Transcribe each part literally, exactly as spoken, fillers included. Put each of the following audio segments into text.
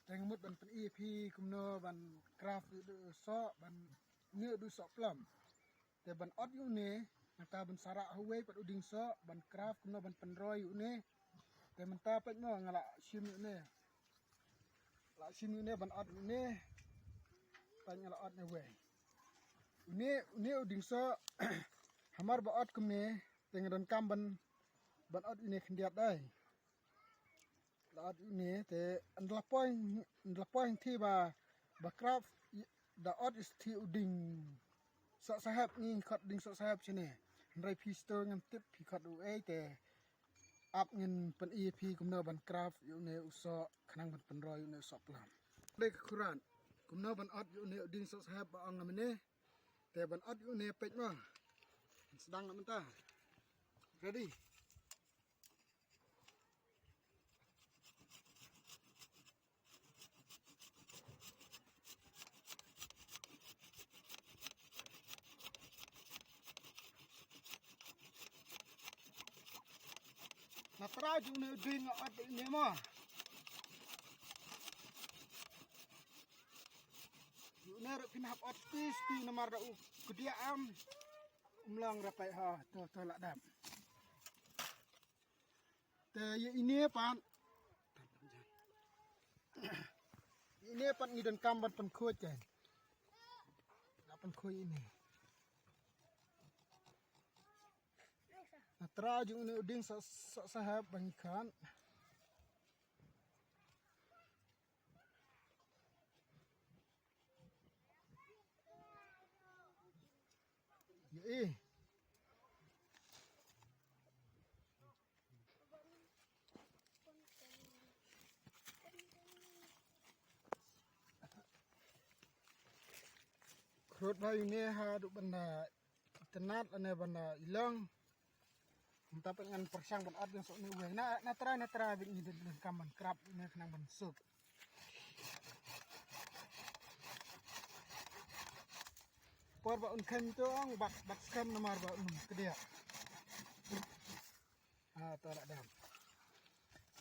Te nga mut ban pyni ïa phi kumno ban craft ïa u soh, ban, une u soh plum. Te ban ot ïa une, nangta ban sa rah ha uwei pat u dieng soh, ban craft kumno ban pynroi ïa une. Te mynta peit mo nga la shim ïa une. La shim ïa une ban ot ïa une. Peit nga la ot ïa uwei. Une, une u dieng soh, hamar ba ot kumne, te nga donkam ban, ban ot ïa une khyndiat dei. La ot ïa une te, ynda la poi, ynda la poi hangtei ba, ba craft, da ot ïa shi u dieng soh sahep, ngi khot dieng soh sahep shane. Hynrei phi sdang ngam tip phi khot u ei te. Ap ngin pyni ïa phi kumno ban craft ïa une u soh khnang ban pynroi ïa une u soh plum. Dei ka khubor kumno ban ot ïa une u dieng soh sahep ba ong nga mynne. Te ban ot ïa une peit mo. Sdang na mynta. Ready. Na trai jong une u dieng nga ot ïa une mo. Ïa une ruh phin hap ot skui skui namar da u kdiah am. Um long ra peit ha, to, to la dap. Te ïa ine pat. Ine pat ngi donkam ban pynkhuid kan. Nga pynkhuid ine. Na trai jong une u dieng soh, soh sahep ba ngi khot. Ïa i. Khrut bha ïa une haduh ban da itynnad lane ban da ilong. Mynta pat ngan pyrshang ban ot ïa une uwei. Na, na trai, na trai bad ngi donkam ban craft une khnang ban suk. Por ba un kheiñ to ong bad, bad skhem namar ba un kdiah. Ah, to la dam.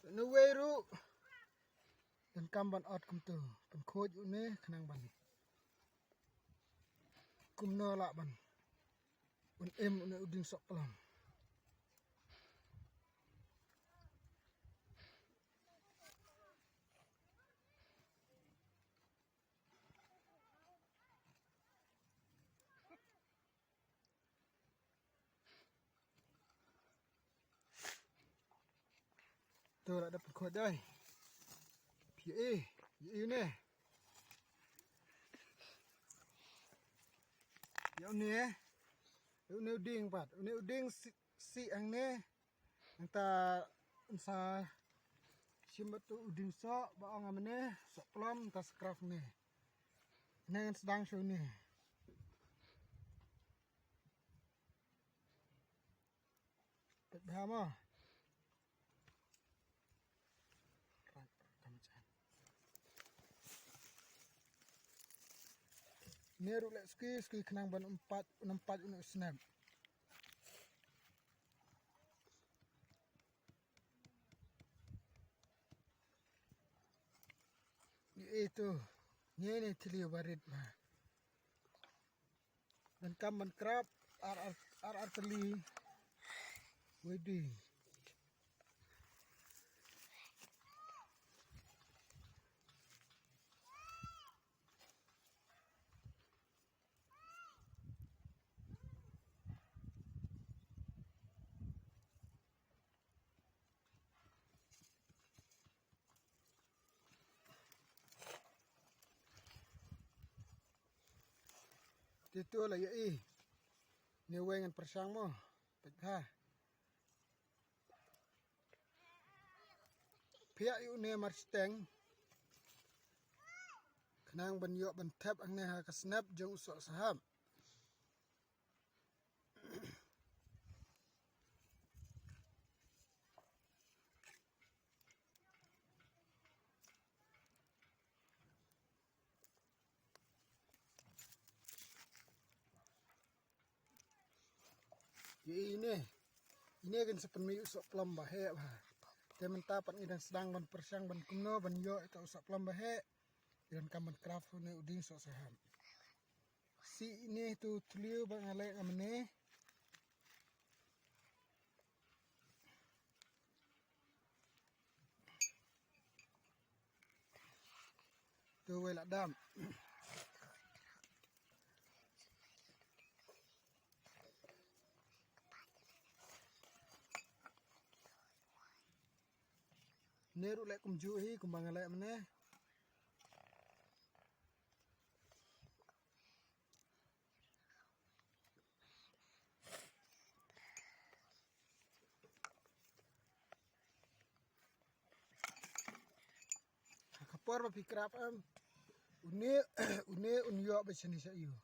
Une uwei ruh donkam ban ot kumto, pynkhuid une khnang ban kumno lah ban un im une u dieng soh plum. To la dep pynkhuid dei. Phi ïa i, ïa i une. Ïa une. Ïa une u dieng pat. Une u dieng sih, sih hangne. Nangta un sa shim bad u dieng soh ba ong nga mynne, soh plum, nangta sa craft ne. Ne ngan sdang shuh ne. Peit bha mo. Ne ruh leh skui skui khnang ban ym pat, ym pat une u snep. Ïa i to. Ngi ne thylli ba rit ma. Donkam ban craft ar ar, ar ar tylli. Wei di. Te to la ïa i. Ne wei ngan pyrshang mo. Peit bha. Phiah ïa une marsteng. Khnang ban ïoh ban thep hangne ha ka snep jong u soh sahep. Ïa ine. Ine kan sa pynmih u soh plum ba heh bha. Te mynta pat ngi dang sdang ban pyrshang ban kumno ban ïoh ïa uta u soh plum ba heh. Ngi donkam ban craft ïa une u dieng soh saham. Sih ine tu thliew ba nga leh mynne. Tu wei la dam. Ne ruh leh kumjuh hi kumba nga leh mynne. Ha ka por ba phi craft em, une une un ïoh ba shane sha ïew.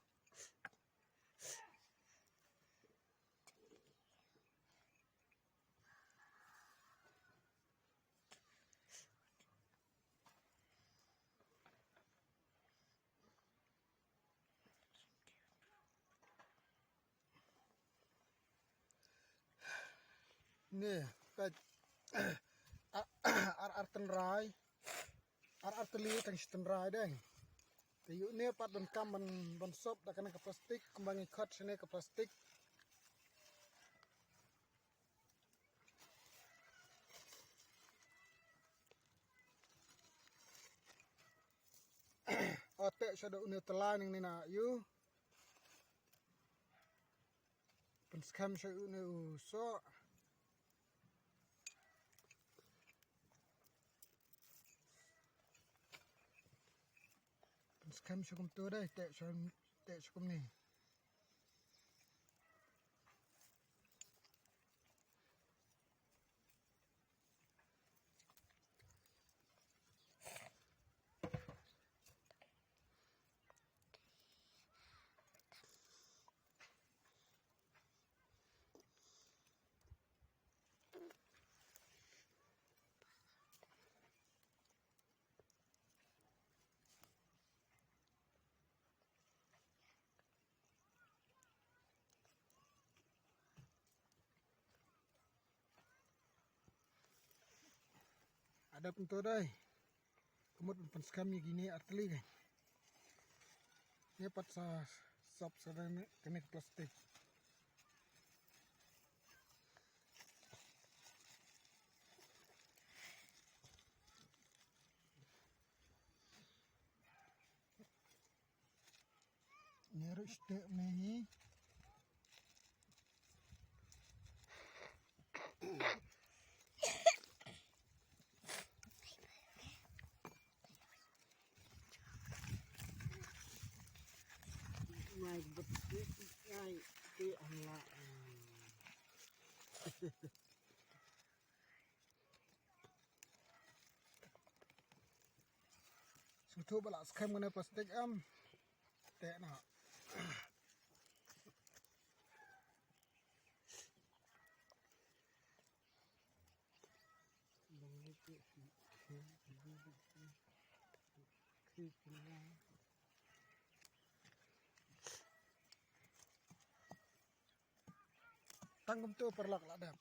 Ne, ka ar ar tynrai. Ar ar tylli tang shi tynrai deng. Te ïoh ne pat donkam ban ban sop da kane ka plastik kumba ngi khot shane ka plastik. Ote sha da une u tyllai nangne na ïu. Pynskhem sha une u soh. Pynskhem sha kumto dei, teh sha teh sha kumne. Adep nto dei. Ka mut ban pynskhem ïa kine artylli dei. Ïa pat sa sop sa dei ne kane ka plastik. Nero stek me hi. Ngai bet ngai te ang la. Sngewthuh ba la skhem kane plastik em. Te na. Tang kumtu paralok la dep.